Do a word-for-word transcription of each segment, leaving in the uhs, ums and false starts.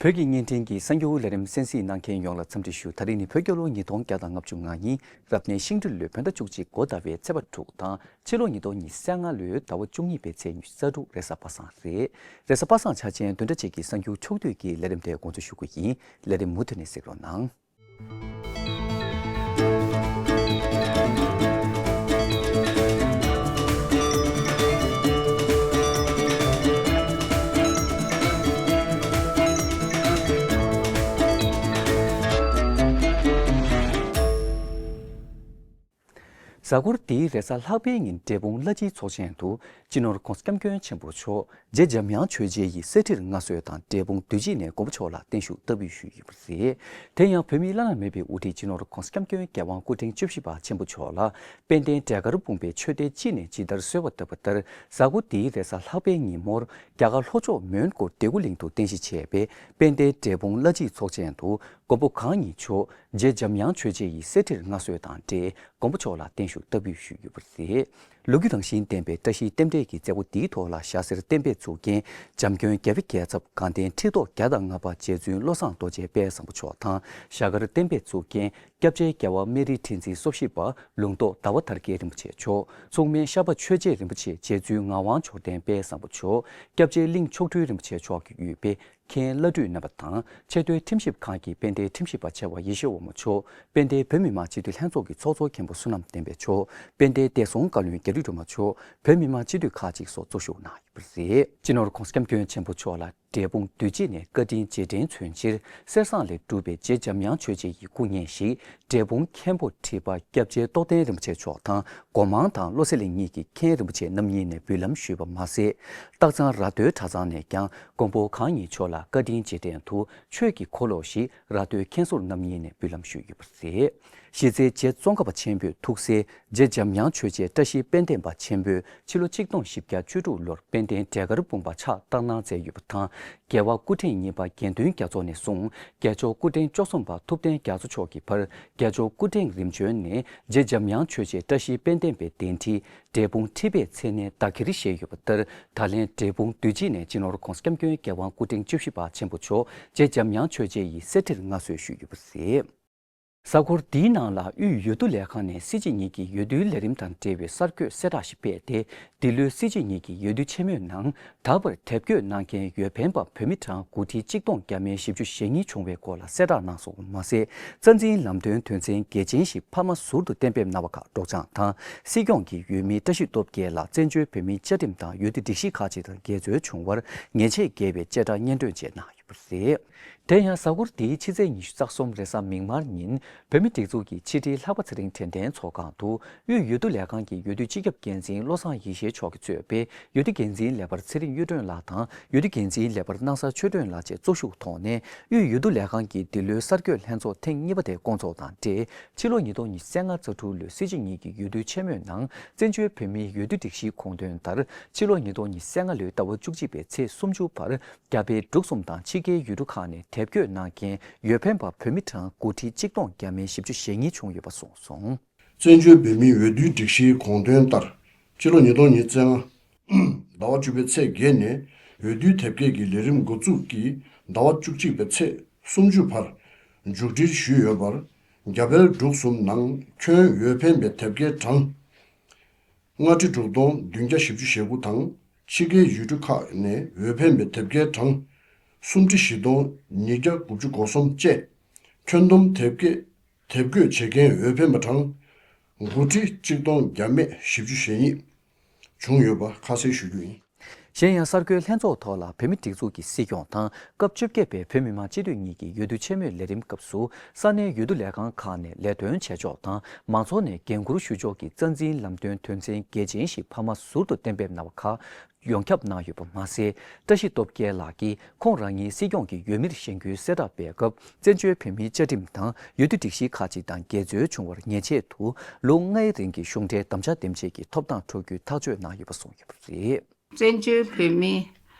བོད་ཀྱི་བརྙན་འཕྲིན་གྱི་གསར་འགྱུར་ལས་རིམ་གསན་གཟིགས་གནང་མཁན་ཡོངས་ལ་འཚམས་འདྲི་ཞུ། ད་རིང་ནི་བོད་རྒྱལ་ལོ་ཉིས་སྟོང་བརྒྱ་དང་ལྔ་བཅུ་ང་གཉིས་རབ་གནས་ཤིང་སྦྲུལ་ལོའི་བོད་ཟླ་བཅུ་གཅིག་འགོ་ཟླ་བའི་ཚེས་པ་དྲུག་དང་ཕྱི་ལོ་ཉིས་སྟོང་ཉི་ཤུ་རྩ་ལྔ་ལོའི་ཟླ་བ་བཅུ་གཉིས་པའི་ཚེས་ཉི་ཤུ་རྩ་དྲུག་རེས་གཟའ་པ་སངས་རེད། རེས་གཟའ་པ་སངས་འཆར་ཅན་བདུན་ཕྲག་གཅིག་གི་གསར་འགྱུར་ཕྱོགས་བསྡུས་ཀྱི་ལས་རིམ་དེ་འགོ་འཛུགས་ཞུ་གི་ཡིན། ལས་རིམ་མུ་མཐུད་ནས་གཟིགས་རོགས་གནང་། གཟའ་འཁོར་འདིའི་རེས་གཟའ་ལྷག་པའི་ཉིན་འབྲས་སྤུངས་བླ་སྤྱིའི་ཚོགས་ཆེན་དུ་སྤྱི་ནོར་༸གོང་ས་༸སྐྱབས་མགོན་ཆེན་པོ་མཆོག་རྗེ་འཇམ་དབྱངས་ཆོས་རྗེ་ཡི་གསེར་ཁྲིར་མངའ་གསོལ་དང་འབྲས་སྤུངས་འདུས་སྤྱི་ནས་མགོན་པོ་མཆོག་ལ་བརྟན་བཞུགས་བསྟར་འབུལ་ཞུས་ཡོད་པ་རེད། དེ་ཡང་བོད་མིའི་བླ་ན་མེད་པའི་དབུ་ཁྲིད་སྤྱི་ནོར་༸གོང་ས་༸སྐྱབས་མགོན་རྒྱལ་དབང་སྐུ་ཕྲེང་བཅུ་བཞི་པ་ཆེན་པོ་མཆོག་ལ་དཔལ་ལྡན་འབྲས་དཀར་སྤུངས་པའི་ཆོས་སྡེ་སྤྱི་ནས་ཇི་ལྟར་གསོལ་བ་བཏབ་པ་ལྟར་གཟའ་འཁོར་འདིའི་རེས་གཟའ་ལྷག་པའི་ཉིན་མོར་རྒྱ་གར་ལྷོ་ཕྱོགས་མོན་གྷོ་ལྡེ་གུ་གླིང་དུ་རྟེན་གཞི་བྱས་པའི་དཔལ་ལྡན་འབྲས་སྤུངས་བླ་སྤྱིའི་ཚོགས་ཆེན་དུ་མགོན་པོ་གང་ཉིད་མཆོག་རྗེ་འཇམ་དབྱངས་ཆོས་རྗེ་ཡི་གསེར་ཁྲིར་མངའ་གསོལ་དང་འབྲེལ་མགོན་པོ་མཆོག་ལ་བརྟན་བཞུགས་བསྟར་འབུལ་ཞུས་ཡོད་པ་རེད། ལོ་རྒྱུས་རང་བཞིན་ལྡན་པའི་བཀྲ་ཤིས་རྟེན་འབྲེལ་གྱི་མཛད་སྒོ་འདིའི་ཐོག་ལ་ཞྭ་སེར་བསྟན་པའི་གཙུག་རྒྱན་འཇམ་མགོན་རྒྱལ་བའི་རྒྱལ་ཚབ་དགའ་ལྡན་ཁྲི་ཐོག་བརྒྱ་དང་ལྔ་པ་རྗེ་བཙུན་བློ་བཟང་རྡོ་རྗེ་དཔལ་བཟང་པོ་མཆོག་དང་ཞྭ་དཀར་བསྟན་པའི་གཙུག་རྒྱན་སྐྱབས་རྗེ་རྒྱལ་བ་སྨན་རིའི་ཁྲི་འཛིན་སོ་བཞི་པ་ལུང་རྟོགས་ཟླ་བ་དར་རྒྱས་རིན་པོ་ཆེ་མཆོག་མཚུངས་མེད་ཤར་པ་ཆོས་རྗེ་རིན་པོ་ཆེ་རྗེ་བཙུན་ངག་དབང་མཆོག་ལྡན་དཔལ་བཟང་པོ་མཆོག་སྐྱབས་རྗེ་གླིང་མཆོག་སྤྲུལ་རིན་པོ་ཆེ་མཆོག་གིས་དབུས་པའི་མཁན་བླ་སྤྲུལ་རྣམ་པ་དང་ཆེས་མཐོའི་ཁྲིམས་ཞིབ་ཁང་གི་དཔལ་ལྡན་ཁྲིམས་ཞིབ་པ་ཆེ་བ་ཡེ་ཤེས་དབང་མོ་མཆོག་དཔལ་ལྡན་བོད་མི་མང་སྤྱི་འཐུས་ལྷན་ཚོགས་ཀྱི་ཚོགས་གཙོ་མཁན་པོ་བསོད་ནམས་བསྟན་འཕེལ་མཆོག་དཔལ་ལྡན་བདེ་སྲུང་བཀའ་བློན་རྒྱ་རི་སྒྲོལ་མ་མཆོག་བོད་མི་མང་སྤྱི་འཐུས་ཁག་ཅིག་སོགས་གཙོ་བཞུགས་གནང་ཡོད་པ་རེད། སྤྱི་ནོར་༸གོང་ས་༸སྐྱབས་མགོན་ཆེན་པོ་མཆོག་ལ་འབྲས་སྤུངས་འདུས་སྤྱི་ནས་བཀའ་དྲིན་རྗེས་དྲན་མཚོན་ཕྱིར་གསེར་ཟངས་ལས་གྲུབ་པའི་རྗེ་འཇམ་དབྱངས་ཆོས་རྗེ་ཡི་སྐུ་བརྙན་ཞིག་འབྲས་སྤུངས་མཁན་པོ་ཁྲི་པ་སྐྱབས་རྗེ་རྟོགས་ལྡན་རིན་པོ་ཆེ་མཆོག་དང་སྒོ་མང་དང་བློ་གསལ་གླིང་གཉིས་ཀྱི་མཁན་རིན་པོ་ཆེ་རྣམ་གཉིས་ནས་འབུལ་ལམ་ཞུས་པ་མ་ཟད། སྟག་ཚང་ར་སྟོད་གྲྭ་ཚང་ནས་ཀྱང་མགོན་པོ་གང་ཉིད་མཆོག་ལ་བཀའ་དྲིན་རྗེས་དྲན་དུ་ཆོས་ཀྱི་འཁོར་ལོ་ཞིག་ར་སྟོད་མཁན་ཟུར་རྣམ་གཉིས་ནས་འབུལ་ལམ་ཞུས་ཡོད་པ་རེད། གཞི་རྩའི་རྗེ་ཙོང་ཁ་པ་ཆེན་པོས་ཐུགས་སྲས་རྗེ་འཇམ་དབྱངས་ཆོས་རྗེ་བཀྲ་ཤིས་དཔལ་ལྡན་པ་ཆེན་པོས་ཕྱི་ལོ་ཆིག་སྟོང་བཞི་བརྒྱ་བཅུ་དྲུག་ལོར་དཔལ་ལྡན་འབྲས་དཀར་སྤུངས་པ་ཕྱག་བསྟར་གནང་མཛད་ཡོད་པ་དང་། རྒྱལ་བ་སྐུ་ཕྲེང་གཉིས་པ་དགེ་འདུན་རྒྱ་མཚོ་ནས་བཟུང་རྒྱལ་མཆོག་སྐུ་ཕྲེང་བཅུ་གསུམ་པ་ཐུབ་བསྟན་རྒྱ་མཚོ་མཆོག་གི་བར་རྒྱལ་མཆོག་སྐུ་ཕྲེང་རིམ་བྱོན་ནས་རྗེ་འཇམ་དབྱངས་ཆོས་རྗེ་བཀྲ་ཤིས་དཔལ་ལྡན་པའི་གདན་ཁྲི་འབྲས་སྤུངས་ཁྲི་པའི་མཚན་གནས་བདག་གིར་བཞེས་ཡོད་པ་ལྟར། ད་ལན་འབྲས་སྤུངས་འདུས་སྤྱི་ནས་སྤྱི་ནོར་༸གོང་ས་༸སྐྱབས་མགོན་རྒྱལ་དབང་སྐུ་ཕྲེང་བཅུ་བཞི་པ་ཆེན་པོ་མཆོག་རྗེ་འཇམ་དབྱངས་ཆོས་རྗེ་ཡི་གསེར་ཁྲིར་མངའ་གསོལ་ཞུས་ཡོད་པ་རེད། གཟའ་འཁོར་འདིའི་ནང་ལ་དབུས་འོས་བསྡུ་ལས་ཁང་ནས་སྲིད་སྤྱི་ཉིད་ཀྱི་འོས་བསྡུའི་ལས་རིམ་དང་འབྲེལ་བའི་གསར་འགོད་གསལ་བསྒྲགས་ཤིག་སྤེལ་ཏེ། འདི་ལོའི་སྲིད་སྤྱི་ཉིད་ཀྱི་འོས་བསྡུ་ཆེན་མོའི་ནང་ད་བར་དེབ་སྐྱོད་གནང་མཁན་འོས་འཕེན་པ་བོད་མི་གྲངས་དགུ་ཁྲི་གཅིག་སྟོང་བརྒྱ་མེད་བཞི་བཅུ་ཞེ་གཉིས་བྱུང་བའི་སྐོར་ལ་གསལ་བསྒྲགས་གནང་སོང་བ་མ་ཟད། རྩ་འཛིན་ལམ་སྟོན་དོན་ཚན་གལ་ཆེན་ཞིག་འཕར་མ་ཟུར་དུ་གཏན་འབེབས་གནང་བ་ཁག་སྒྲོག་སྦྱང་དང་། སྲིད་སྐྱོང་གི་འོས་མི་བཀྲ་ཤིས་སྟོབས་རྒྱལ་ལ་བཙན་བྱོལ་བོད་མིའི་བཅའ་ཁྲིམས་དང་འོས་བསྡུ་སྒྲིག་གཞི་ཁག་ཅིག་དང་འགལ་འཛོལ་བྱུང་བར་ཉེས་ཆད་འགེལ་བའི་བཅད་ཁྲ་སྙན་སྒྲོན་བཅས་གནང་ཡོད་པ་རེད། དེ་ཡང་གཟའ་འཁོར་འདིའི་ཕྱི་ཚེས་ཉི་ཤུ་རྩ་གསུམ་རེས་གཟའ་མིག་དམར་ཉིན་བོད་མི་སྒྲིག་འཛུགས་ཀྱི་ཕྱི་དྲིལ་ལྷག་པ་ཚེ་རིང་དྲན་རྟེན་ཚོགས་ཁང་དུ་དབུས་འོས་བསྡུ་ལས་ཁང་གི་འོས་བསྡུ་སྤྱི་ཁྱབ་འགན་འཛིན་བློ་བཟང་ཡེ་ཤེས་མཆོག་གིས་གཙོས་པའི་འོས་བསྡུ་འགན་འཛིན་ལས་འཕར་ཚེ་རིང་གཡུ་སྒྲོན་ལགས་དང་འོས་བསྡུ་འགན་འཛིན་ལས་འཕར་སྣང་ས་ཆོས་སྒྲོན་ལགས་བཅས་གཙོ་བཞུགས་ཐོག་ནས་དབུས་འོས་བསྡུ་ལས་ཁང་གི་འདི་ལོའི་གསར་འགོད་ལྷན་ཚོགས་ཐེངས་གཉིས་པ་དེ་བསྐོང་ཚོགས་དང་འབྲེལ་ཕྱི་ལོ་ཉིས་སྟོང་ཉི་ཤུ་རྩ་ལྔ་རྩ་དྲུག་ལོའི་སྲིད་སྤྱི་ཉིད་ཀྱི་འོས་བསྡུ་ཆེན་མོའི་ནང་བཙན་བྱོལ་བོད་མིའི་འོས་བསྡུ་སྒྲིག་གཞིའི་དགོངས་དོན་ལྟར་ཕྱི་ལོ་ཉིས་སྟོང་ཉི་ཤུ་རྩ་ལྔ་ལོའི་ཟླ་བ་བཅུ་གཅིག་པའི་ཚེས་སུམ་ཅུ་བར་རྒྱ་བལ་འབྲུག་གསུམ་དང་ཕྱི་རྒྱལ་ཡུལ་གྲུ་ཁག་ནས་དེབ་སྐྱོད་གནང་མཁན་འོས་འཕེན་པ་བོད་མི་གྲངས་དགུ་ཁྲི་གཅིག་སྟོང་བརྒྱ་མེད་བཞི་བཅུ་ཞེ་གཉིས་བྱུང་ཡོད་པ་གསུངས་སོང་། བཙན་བྱོལ་བོད་མིའི་འོས་བསྡུའི་སྒྲིག་གཞིའི་དགོངས་དོན་ལྟར། སྤྱི་ལོ་ཉིས་སྟོང་ཉི་ཤུ་རྩ་ལྔ། ཟླ་བ་བཅུ་པའི་ཚེས་བརྒྱད་ནས་འོས་བསྡུའི་དེབ་སྐྱེལ་གྱི་ལས་རིམ་འགོ་འཛུགས་ཀྱིས་ཟླ་བ་བཅུ་གཅིག་པའི་ཚེས་སུམ་ཅུ་བར་མཇུག་སྒྲིལ་ཞུས་ཡོད་པར། རྒྱ་བལ་འབྲུག་གསུམ་ནང་ཁྱོན་འོས་འཕེན་པའི་དེབ་སྐྱེལ་གྲངས་ལྔ་ཁྲི་དྲུག་སྟོང་བདུན་བརྒྱ་བཞི་བཅུ་ཞེ་དགུ་དང་། ཕྱི་རྒྱལ་ཡུལ་གྲུ་ཁག་ནས་འོས་འཕེན་པའི་དེབ་སྐྱེལ་གྲངས་སུམ་ཁྲི་བཞི་སྟོང་ཉིས་བརྒྱ་དགུ་བཅུ་གོ་གསུམ་བཅས། ཁྱོན་བསྡོམས་དེབ་སྐྱེལ། དེབ་འགོད་བྱེད་མཁན་འོས་འཕེན་པ་གྲངས་དགུ་ཁྲི་གཅིག་སྟོང་བརྒྱ་མེད་བཞི་བཅུ་ཞེ་གཉིས་བྱུང་ཡོད་པ་ཁ་གསལ་ཞུ་རྒྱུ་ཡིན། གཞན་ཡང་གསར་འགོད་ལྷན་ཚོགས་ཐོག་ལ་བོད་མི་སྒྲིག་འཛུགས་ཀྱི་སྲིད་སྐྱོང་དང་སྐབས་བཅོ་བརྒྱད་པའི་བོད་མི་མང་སྤྱི་འཐུས་གཉིས་ཀྱི་འོས་བསྡུ་ཆེན་མོའི་ལས་རིམ་སྐབས་སུ་ས་གནས་འོས་བསྡུ་ལས་ཁང་ཁག་ནས་ལས་དོན་བྱེད་ཕྱོགས་དང་མང་ཚོགས་ནས་འགན་འཁུར་ཞུ་ཕྱོགས་ཀྱི་རྩ་འཛིན་ལམ་སྟོན་དོན་ཚན་གལ་ཆེན་ཞིག་འཕར་མ་ཟུར་དུ་གཏན་འབེབས་གནང་བ་ཁག་ཡོངས་ཁྱབ་གནང་ཡོད་པ་མ་ཟད། བཀྲ་ཤིས་སྟོབས་རྒྱལ་ལགས་ཀྱིས་ཁོང་རང་ཉིད་སྲིད་སྐྱོང་གི་འོས་མིར་བཞེངས་རྒྱུའི་གསལ་བསྒྲགས་སྤེལ་སྐབས་བཙན་བྱོལ་བོད་མིའི་བཅའ་ཁྲིམས་དང་འོས་བསྡུ་སྒྲིག་གཞི་ཁག་ཅིག་དང་འགལ་འཛོལ་བྱུང་བར་ཉེས་ཆད་དུ་ལོ་ལྔའི་རིང་གི་གཞུང་འབྲེལ་དམ་བཅའ་འདེམས་བྱེད་ཀྱི་ཐོབ་ཐང་འཕྲོག་རྒྱུའི་ཐག་གཅོད་གནང་ཡོད་པ་གསུངས་ཡོད་པ་རེད། བཙན་བྱོལ་བོད་མིའི་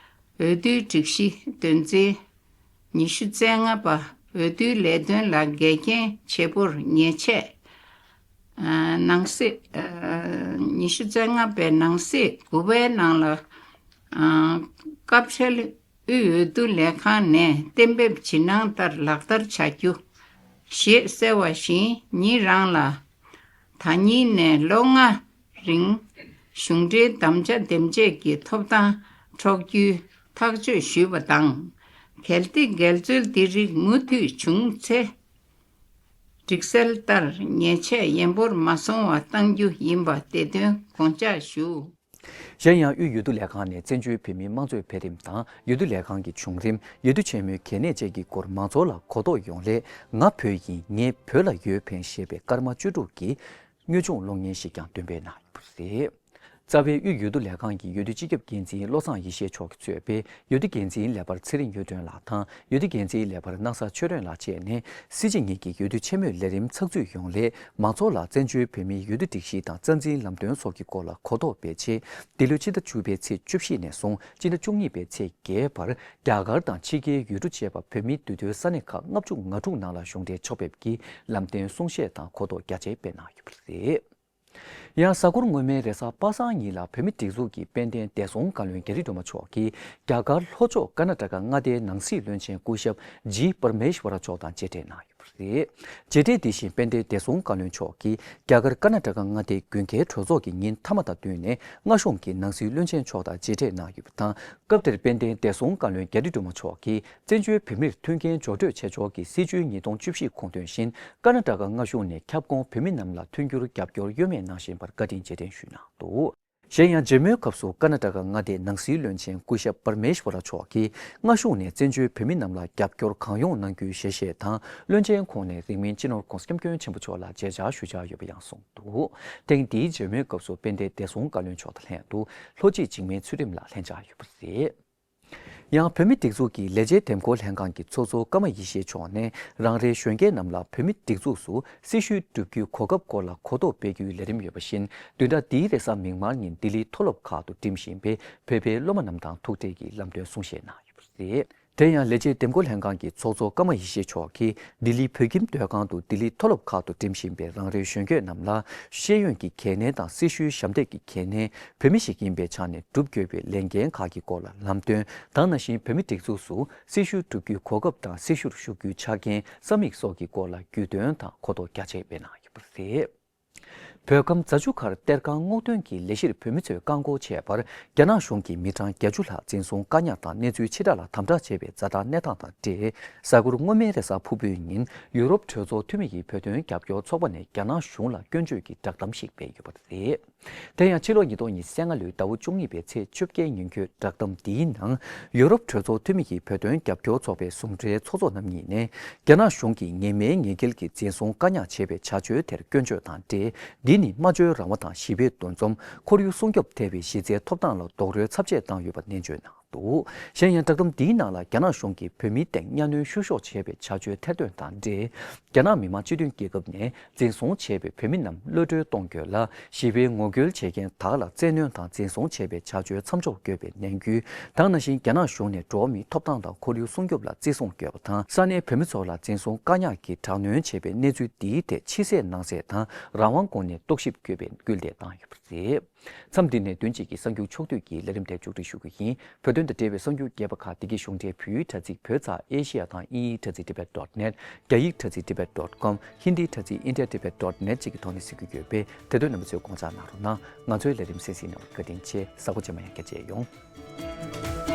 འོས་བསྡུའི་སྒྲིག་གཞི་དོན་ཚན་ཉི་ཤུ་རྩ་ལྔ་པ་འོས་བསྡུའི་ལས་དོན་ལ་འགལ་རྐྱེན་བྱེད་པོར་ཉེས་ཆད། ཨ། ནང་གསེས། ཨ། ཉི་ཤུ་རྩ་ལྔ་པའི་ནང་གསེས་དགུ་པའི་ནང་ལ། ཨ། སྐབས་འཆར་ལས། དབུས་འོས་བསྡུ་ལས་ཁང་ནས་གཏན་འབེབས་ཇི་གནང་ལྟར་ལག་བསྟར་བྱ་རྒྱུ་ཞེས་གསལ་བ་བཞིན། ཉིད་རང་ལ་ད་ཉིན་ནས་ལོ་ལྔ་རིང་གཞུང་འབྲེལ་དམ་བཅའ་འདེམས་བྱས་ཀྱི་ཐོབ་ཐང་འཕྲོག་རྒྱུའི་ཐག་གཅོད་ཞུས་པ་དང་། གལ་ཏེ་འགལ་འཛོལ་འདི་རིགས་མུ་མཐུད་བྱུང་ཚེ། སྒྲིག་གསལ་ལྟར་ཉེས་ཆད་ཡན་པོར་མ་སོང་བ་གཏང་རྒྱུ་ཡིན་པ་དེ་དོན་དགོངས་འཇགས་ཞུ། གཞན་ཡང་། དབུས་འོས་བསྡུ་ལས་ཁང་ནས་བཙན་བྱོལ་བོད་མིའི་དམངས་གཙོའི་འཕེལ་རིམ་དང་། འོས་བསྡུ་ལས་ཁང་གི་བྱུང་རིམ། འོས་བསྡུ་ཆེན་མོའི་གལ་གནད་བཅས་ཀྱི་སྐོར་མང་ཚོགས་ལ་གོ་རྟོགས་ཡོང་སླད། ང་བོད་ཡིན། ངས་བོད་ལ་ཡོད་ཕན་ཞེས་པའི་སྐར་མ་བཅུ་དྲུག་གི་དངོས་བྱུང་གློག་བརྙན་ཞིག་ཀྱང་འདོན་སྤེལ་གནང་ཡོད་པ་རེད། རྩ་བའི་དབུས་འོས་བསྡུ་ལས་ཁང་གི་འོས་བསྡུ་སྤྱི་ཁྱབ་འགན་འཛིན་བློ་བཟང་ཡེ་ཤེས་མཆོག་གིས་གཙོས་པའི་འོས་བསྡུ་འགན་འཛིན་ལས་འཕར་ཚེ་རིང་གཡུ་སྒྲོན་ལགས་དང་། འོས་བསྡུ་འགན་འཛིན་ལས་འཕར་སྣང་ས་ཆོས་སྒྲོན་ལགས་བཅས་ནས། སྲིད་སྤྱི་གཉིས་ཀྱི་འོས་བསྡུ་ཆེན་མོའི་ལས་རིམ་ཚགས་ཚུད་ཡོང་སླད། མང་ཚོགས་ལ་བཙན་བྱོལ་བོད་མིའི་འོས་བསྡུ་སྒྲིག་གཞི་དང་རྩ་འཛིན་ལམ་སྟོན་སོགས་ཀྱི་སྐོར་ལ་གོ་རྟོགས་སྤེལ་ཆེད། འདི་ལོའི་ཕྱི་ཟླ་བཅུ་པའི་ཚེས་བཅུ་བཞི་ནས་བཟུང་ཕྱི་ཟླ་བཅུ་གཉིས་པའི་ཚེས་བརྒྱད་བར། རྒྱ་གར་དང་ཕྱི་རྒྱལ་ཡུལ་གྲུ་བཅས་པ་བོད་མིའི་འདུས་སྡོད་ས་གནས་ཁག་ལྔ་བཅུ་ང་དྲུག་ནང་ལ་གཞུང་འབྲེལ་ཕྱོགས་ཕེབས་ཀྱིས་ལམ་སྟོན་གསུང་བཤད་དང་གོ་རྟོགས་རྒྱ་ཆེ་སྤེལ་གནང་ཡོད་པ་རེད། ཡང་། གཟའ་འཁོར་སྔོན་མའི་རེས་གཟའ་པ་སངས་ཉིན་ལ་བོད་མིའི་སྒྲིག་འཛུགས་ཀྱི་དཔལ་ལྡན་བདེ་སྲུང་བཀའ་བློན་རྒྱ་རི་སྒྲོལ་མ་མཆོག་གིས་རྒྱ་གར་ལྷོ་ཕྱོགས་ཀར་ནཱ་ཊ་ཀ་མངའ་སྡེའི་ནང་སྲིད་བློན་ཆེན་སྐུ་ཞབས་ཇི་པར་མེ་ཤ་ཝ་ར་མཆོག་དང་མཇལ་འཕྲད་གནང་ཡོད་པ་རེད། མཇལ་འཕྲད་དེ་བཞིན་དཔལ་ལྡན་བདེ་སྲུང་བཀའ་བློན་མཆོག་གིས་རྒྱ་གར་ཀར་ནཱ་ཊ་ཀ་མངའ་སྡེའི་དགུན་ཁའི་གྲོས་ཚོགས་ཀྱི་ཉིན་མཐའ་མ་དང་བསྟུན་ནས་མངའ་གཞུང་གི་ནང་སྲིད་བློན་ཆེན་མཆོག་དང་མཇལ་འཕྲད་གནང་ཡོད་པ་དང་། སྐབས་དེར་དཔལ་ལྡན་བདེ་སྲུང་བཀའ་བློན་རྒྱ་རི་སྒྲོལ་མ་མཆོག་གིས། བཙན་བྱོལ་བོད་མིར་མཐུན་རྐྱེན་སྦྱོར་སྤྲོད་བྱེད་ཕྱོགས་ཀྱི་སྲིད་བྱུས་ཉིས་སྟོང་བཅུ་བཞི་དགོངས་དོན་བཞིན། ཀར་ནཱ་ཊ་ཀ་མངའ་གཞུང་ནས་ཁྱབ་ཁོངས་བོད་མི་རྣམས་ལ་མཐུན་འགྱུར་རྒྱབ་སྐྱོར་གཡོ་མེད་གནང་བཞིན་པར་བཀའ་དྲིན་རྗེས་དྲན་ཞུས་གནང་འདུག། གཞན་ཡང་། མཇལ་མོལ་སྐབས་སུ་ཀར་ནཱ་ཊ་ཀ་མངའ་སྡེའི་ནང་སྲིད་བློན་ཆེན་སྐུ་ཞབས་པར་མེ་ཤ་ཝ་ར་མཆོག་གིས། མངའ་གཞུང་ནས་བཙན་བྱོལ་བོད་མི་རྣམས་ལ་རྒྱབ་སྐྱོར་གང་ཡོང་གནང་རྒྱུའི་ཞལ་བཞེས་དང་། བློན་ཆེན་ཁོངས་ནས་རིང་མིན་སྤྱི་ནོར་༧གོང་ས་༧སྐྱབས་མགོན་ཆེན་པོ་མཆོག་ལ་མཇལ་བཅར་ཞུ་འཆར་ཡོད་པ་ཡང་གསུངས་འདུག། ཐེངས་འདིའི་མཇལ་མོལ་སྐབས་སུ་དཔལ་ལྡན་བདེ་སྲུང་བཀའ་བློན་མཆོག་དང་ལྷན་དུ། ལྷོ་སྤྱི་འཇིགས་མེད་ཚུལ་ཁྲིམས་ལགས་ལྷན་བཅར་ཡོད་པ་རེད། ཡང་། བོད་མིའི་སྒྲིག་འཛུགས་ཀྱི་ལས་བྱེད་འདེམས་བསྐོ་ལྷན་ཁང་གི་ཚོགས་གཙོ་ཀརྨ་ཡེ་ཤེས་མཆོག་ནས། རང་རེའི་གཞོན་སྐྱེས་རྣམས་ལ་བོད་མིའི་སྒྲིག་འཛུགས་སུ་སྲི་ཞུ་བསྒྲུབ་རྒྱུའི་གོ་སྐབས་སྐོར་ལ་གོ་རྟོགས་སྤེལ་རྒྱུའི་ལས་རིམ་ཡོད་པ་བཞིན། བདུན་ཕྲག་འདིའི་རེས་གཟའ་མིག་དམར་ཉིན་ལྡི་ལིའི་མཐོ་སློབ་ཁག་ཏུ་འགྲིམ་བཞིན་པའི་བོད་པའི་སློབ་མ་རྣམས་དང་ཐུག་འཕྲད་ཀྱིས་ལམ་སྟོན་གསུང་བཤད་གནང་ཡོད་པ་རེད། དེ་ཡང་། ལས་བྱེད་འདེམས་བསྐོ་ལྷན་ཁང་གི་ཚོགས་གཙོ་ཀརྨ་ཡེ་ཤེས་མཆོག་གིས། ལྡི་ལིའི་བོད་ཁྱིམ་སྡོད་ཁང་དུ་ལྡི་ལིའི་མཐོ་སློབ་ཁག་ཏུ་འགྲིམ་བཞིན་པའི་རང་རེའི་གཞོན་སྐྱེས་རྣམས་ལ། ཤེས་ཡོན་གྱི་གལ་གནད་དང་། སྲི་ཞུའི་ཞབས་འདེགས་ཀྱི་གལ་གནད། བོད་མི་ཞིག་ཡིན་པའི་ཆ་ནས་བསྒྲུབ་དགོས་པའི་ལས་འགན་ཁག་གི་སྐོར་ལ་ལམ་སྟོན་དང་། ནང་བཞིན་བོད་མིའི་སྒྲིག་འཛུགས་སུ་སྲི་ཞུ་བསྒྲུབ་རྒྱུའི་གོ་སྐབས་དང་། སྲི་ཞུར་ཞུགས་རྒྱུའི་ཆ་རྐྱེན་ས་མིག་སོགས་ཀྱི་སྐོར་ལ་རྒྱུས་སྟོན་དང་གོ་རྟོགས་རྒྱ་ཆེ་སྤེལ་གནང་ཡོད་པ་རེད། བོད་ཁམས་རྫ་ཆུ་ཁར་གཏེར་ཁང་སྔོག་འདོན་གྱི་ལས་གཞིར་བོད་མི་ཚོས་བཀག་འགོག་བྱས་པར། རྒྱ་ནག་གཞུང་གིས་མི་གྲངས་བརྒྱད་ཅུ་ལྷག་འཛིན་བཟུང་བཀག་ཉར་དང་གནས་ཚུལ་ཕྱིར་བསྒྲགས་ལ་དམ་དྲག་བྱས་པའི་རྩ་དག་གནས་སྟངས་དང་འབྲེལ། གཟའ་འཁོར་སྔོན་མའི་རེས་གཟའ་ཕུར་བུའི་ཉིན། ཡུ་རོབ་གྲོས་ཚོགས་འཐུས་མི་ཡི་བོད་དོན་རྒྱབ་སྐྱོར་ཚོགས་པ་ནས་རྒྱ་ནག་གཞུང་ལ་སྐྱོན་བརྗོད་ཀྱི་བསྒྲགས་གཏམ་ཞིག་སྤེལ་ཡོད་པ་རེད། དེ་ཡང་། ཕྱི་ལོ་ཉིས་སྟོང་ཉི་ཤུ་རྩ་ལྔ་ལོའི་ཟླ་བ་བཅུ་གཉིས་པའི་ཚེས་བཅོ་བརྒྱད་ཉིན་འགོད་བསྒྲགས་གཏམ་འདིའི་ནང་། ཡུ་རོབ་གྲོས་ཚོགས་འཐུས་མི་ཡི་བོད་དོན་རྒྱབ་སྐྱོར་ཚོགས་པའི་ཟུང་འབྲེལ་ཚོགས་གཙོ་རྣམ་གཉིས་ནས། རྒྱ་ནག་གཞུང་གིས་ངེས་མེད་ངེས་འགེལ་གྱིས་འཛིན་བཟུང་བཀག་ཉར་བྱས་པའི་བྱ་སྤྱོད་དེར་སྐྱོན་བརྗོད་དང་འབྲེལ། འདི་ནི་སྨྲ་བརྗོད་རང་དབང་དང་ཞི་བའི་འདུ་འཛོམས། ཁོར་ཡུག་སྲུང་སྐྱོབ་ཐེ་བའི་གཞི་རྩའི་ཐོབ་ཐང་ལ་རྡོག་རོལ་ཚབས་ཆེ་བཏང་ཡོད་པ་ནན་བརྗོད་གནང་འདུག། གཞན་ཡང་། བསྒྲགས་གཏམ་འདིའི་ནང་ལ། རྒྱ་ནག་གཞུང་གིས་བོད་མིའི་སྟེང་གཉའ་གནོན་བཤུ་གཞོག་བྱས་པའི་བྱ་སྤྱོད་ཐེར་འདོན་དང་འབྲེལ། རྒྱ་ནག་མི་དམངས་སྤྱི་མཐུན་རྒྱལ་ཁབ་ནས་འཛིན་བཟུང་བྱས་པའི་བོད་མི་རྣམས་གློད་གྲོལ་གཏོང་དགོས་ལ། ཞི་བའི་ངོ་རྒོལ་བྱེད་མཁན་དག་ལ་བཙན་གནོན་དང་འཛིན་བཟུང་བྱས་པའི་བྱ་སྤྱོད་མཚམས་འཇོག་དགོས་པའི་ནན་སྐུལ་དང་། ནང་བཞིན་རྒྱ་ནག་གཞུང་ནས་འགྲོ་བ་མིའི་ཐོབ་ཐང་དང་ཁོར་ཡུག་སྲུང་སྐྱོབ་ལ་བརྩི་སྲུང་དགོས་པ་དང་། ས་གནས་བོད་མི་ཚོ་ལ་འཛིན་བཟུང་བཀག་ཉར་གྱིས་དྲག་གནོན་བྱས་པའི་གནས་ཚུལ་འདིའི་ཐད་ཕྱི་གསལ་ནང་གསལ་དང་རང་དབང་སྒོ་ནས་རྟོག་ཞིབ་དགོས་པའི་སྐུལ་འདེད་བཏང་ཡོད་པ་རེད། མཚམས་འདི་ནས་བདུན་གཅིག་གི་གསར་འགྱུར་ཕྱོགས་བསྡུས་ཀྱི་ལས་རིམ་དེ་མཇུག་སྒྲིལ་ཞུ་རྒྱུ་ཡིན། བོད་དོན་དང་འབྲེལ་བའི་གསར་འགྱུར་རྒྱས་པ་ཁག་བདེ་སྐྱིད་གཞུང་འབྲེལ་བོད་ཡིག་དྲ་ཚིགས་བོད་ཙ་ཨེ་ཤེ་ཡ་དང་དབྱིན་ཡིག་དྲ་ཚིགས་ཏི་བེཊ་ཌོཊ་ནེཊ། རྒྱ་ཡིག་དྲ་ཚིགས་ཏི་བེཊ་ཌོཊ་ཀོམ། ཧིན་དིའི་དྲ་ཚིགས་ཨིན་ཌི་ཡ་ཏི་བེཊ་ཌོཊ་ནེཊ་བཅས་ཀྱི་ཐོག་ནས་གཟིགས་རྒྱུ་ཡོད་པས། དེ་དོན་རྣམ་པ་ཚོས་དགོངས་འཇགས་གནང་རོགས་གནང་། ང་ཚོའི་ལས་རིམ་གསན་གཟིགས་གནང་བར་བཀའ་དྲིན་ཆེ། གཟའ་འཁོར་རྗེས་མ་ཡང་བསྐྱར་མཇལ་ཡོང་།